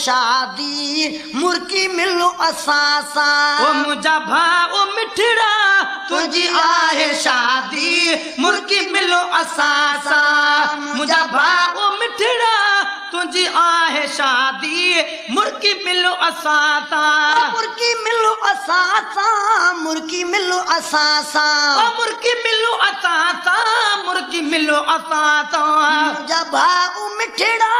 शादी मुर्की मिलो असां सां। ओ मुंहिंजा भाउ मिठड़ा तुंहिंजी आहे शादी मुर्की मिलो असां सां। मुंहिंजा भाउ मिठड़ा तुंहिंजी आहे शादी मुर्की मिलो असां सां। मुर्की मिलो असां सां, मुर्की मिलो असां सां। मुर्की मिलो असां सां, मुर्की मिलो असां सां। मुंहिंजा भाउ मिठड़ा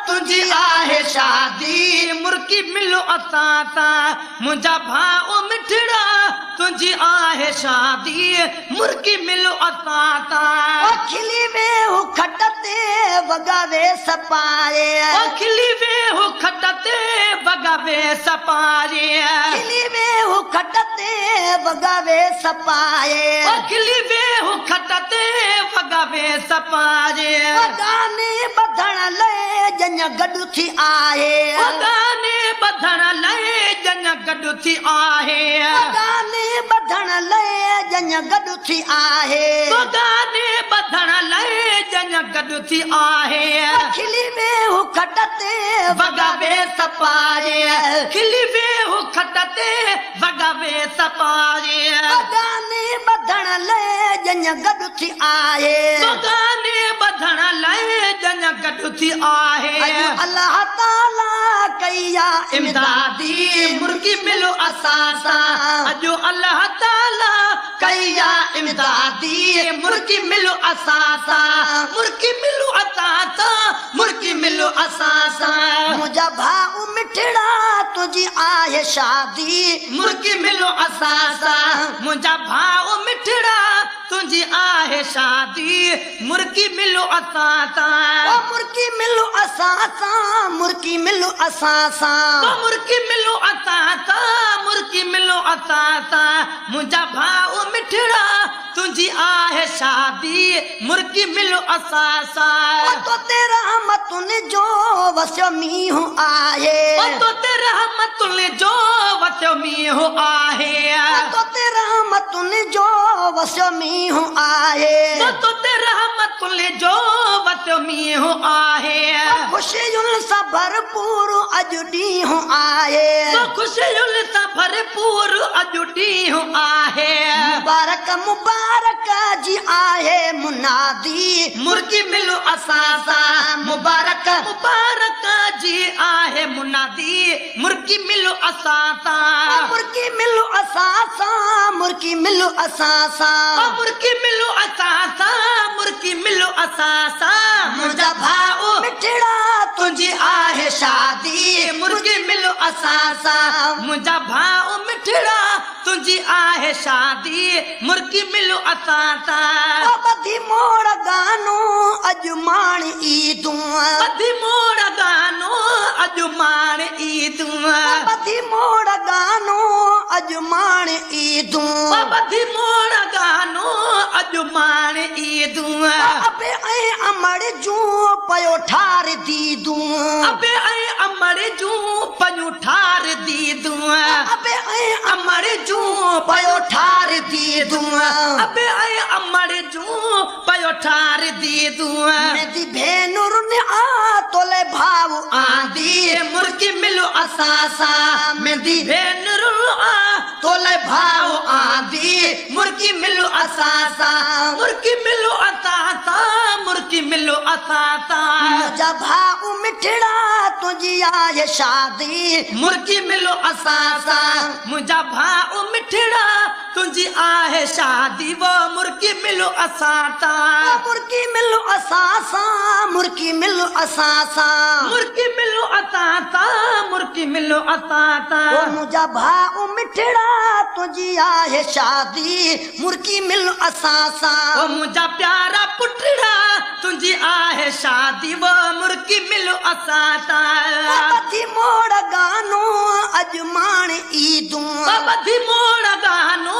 तुंहिंजी आहे शादी मुर्की मिलो असां सां। मुंहिंजा भाउ मिठड़ा तुंहिंजी आहे शादी मुर्की मिलो असां सां। खिली वेह खट ते वॻा वेस पाए, खिली वेह खट ते वॻा वेस पाए, खिली वेह खट ते वॻा वेस पाए, खिली वेह खट ते वॻा वेस पाए। गाने ॿधण लाइ ॼञ गॾु थी आहे, गाने ॿधण लाइ ॼञ गॾु थी आहे, गाने ॿधण लाइ ॼञ गॾु थी आहे, गाने ॿधण लाइ ॼञ गॾु थी आहे। खिली वेह खट ते वॻा वेस पाए, खिली वेह खट ते वॻा वेस पाए। गाने ॿधण लाइ ॼञ गॾु थी आहे, गाने ॿधण लाइ ॼञ गॾु थी आहे। अल्लाह ताला कई आ इमदादी मुर्की मिलो असां सां। अॼु अल्लाह ताला कई आ इमदादी मुर्की मिलो असां सां। मुर्की मिलो असां सां, मुर्की मिलो असां सां। मुंहिंजा भाउ मिठड़ा तुंहिंजी आहे शादी मुर्की मिलो असां सां। मुंहिंजा भाउ मिठड़ा तुंहिंजी आहे शादी मुर्की मिलो असां सां। मुर्की मिलो असां सां, मुर्की मिलो असां सां। मुर्की मिलो असां सां, मुर्की मिलो असां सां। मुंहिंजा भाउ मिठड़ा तुंहिंजी आहे शादी मुर्की मिलो असां सां। तो ते रहमतुनि जो वसियो मींहुं आहे, तो ते रहमतुनि जो वसियो मींहुं आहे, तो ते रहमतुनि जो वसियो मींहुं आहे, तो ते रहमतुनि जो वसियो मींहुं आहे। ख़ुशियुनि सां भरपूर अॼु ॾींहुं आहे, ख़ुशियुनि सां भरपूर अॼु ॾींहुं आहे। मुबारक मुबारक जी आहे मुनादी मुर्की मिलो असां सां। मुबारक मुबारक जी आहे मुनादी मुर्की मिलो असां सां। मुर्की मिलो असां सां, मुर्की मिलो असां सां। मुर्की मिलो असां सां, मुर्की मिलो असां सां। मुंहिंजा भाउ मिठड़ा तुंहिंजी आहे शादी मुर्की मिलो असां सां। मुंहिंजा भाउ मिठड़ा तुंहिंजी आहे शादी मुर्की मिलो असां सां। ॿधी मोड़ गानो अॼु माण ईदूं, ॿधी मोड़ गानो अॼु माण ईदूं, ॿधी मोड़ गानो अॼु माण ईदूं, ॿधी मोड़ गानो अॼु माण ईदूं। अबे ऐं अमड़ जूं पियो ठार दीदूं, अबे ऐं अमड़ जूं पियो ठार दीदूं, अबे ऐं अमड़ जूं पियो ठार दीदूं, अबे ऐं अमड़ जूं पियो ठार दीदूं। मेरी भेनुरुनि आ तोले भाउ आंदी मुर्की मिलो असां सां। मेरी भेनुरुनि आ तोले भाउ आंदी मुर्की मिलो असां सां। मुर्की मिलो असां सां, मुर्की मिलो असां सां। मुंहिंजा भाउ मिठड़ा तुंहिंजी आहे शादी मुर्की मिलो असां सां। मुंहिंजा भाउ मिठड़ा तुंहिंजी आहे शादी वो मुर्की मिलो असां सां। मुर्की मिलो असां सां, मुर्की मिलो असां सां। मुर्की मिलो असां सां, मुर्की मिलो असां सां। मुंहिंजा भाउ मिठड़ा तुंहिंजी आहे शादी मुर्की मिलो असां सां। ओ मुंहिंजा प्यारा पुटड़ा तुंहिंजी आहे शादी वो मुर्की मिलो असां सां। ॿधी मोड़ गानो अॼु माण ईदूं, ॿधी मोड़ गानो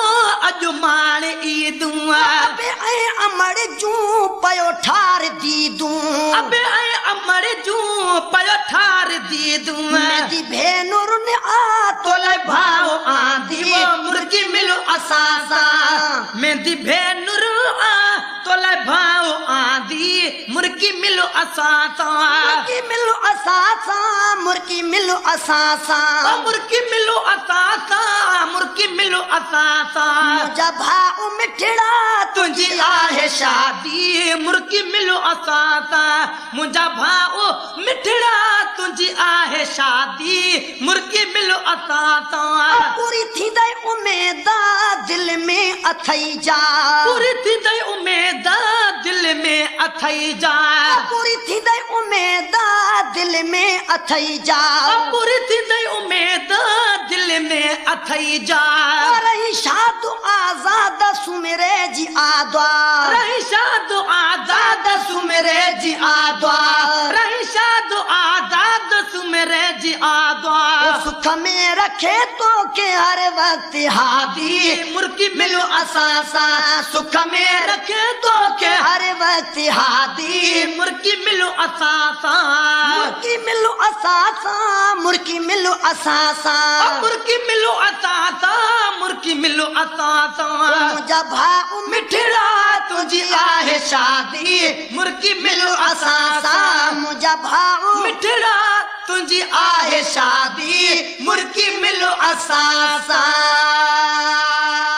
अॼु माण ईदूं। अबे ऐं अमड़ जूं पियो ठार दीदूं, अबे ऐं अमड़ जूं पियो ठार दीदूं। मेरी भेनुरुनि आ तोले भाउ आंदी। असां सां। मेहंदी भेनर आ तो लाइ भाउ आंदी, मुर्की मिलो असां सां। मुर्की मिलो असां सां, मुर्की मिलो असां सां। मुर्की मिलो असां सां, मुर्की मिलो असां सां। मुंहिंजा भाउ मिठड़ा तुंहिंजी आहे शादी, मुर्की मिलो असां सां। मुंहिंजा भाउ मिठड़ा तुंहिंजी आहे शादी, मुर्की मिलो असां सां। पूरी थींदई उमेद दिल में अथई जा, पूरी थींदई उमेद दिल में अथई जा। पूरी थींदई उमेद दिल में अथई जा, पूरी थींदई उमेद दिल में अथई जा। रही शाद आज़ाद सुमिरे जी आद्वा, रही शाद आज़ाद सुमिरे जी आद्वा, रही शाद आज़ाद सुमिरे जी आद्वा। सुख में रखे तो के हर वक्त हादी, मुर्की मिलो असां सां। सुख में रखे तो के हर वक्त हादी, मुर्की मिलो असां सां। मुर्की मिलो असां सां, मुर्की मिलो असां सां। मुर्की मिलो असां सां, मुर्की मिलो असां सां। मुंहिंजा भाउ मिठड़ा तुंहिंजी आहे शादी, मुर्की मिलो असां सां। मुंहिंजा भाउ मिठड़ा तुंहिंजी आहे शादी, मुर्की मिलो असां सां।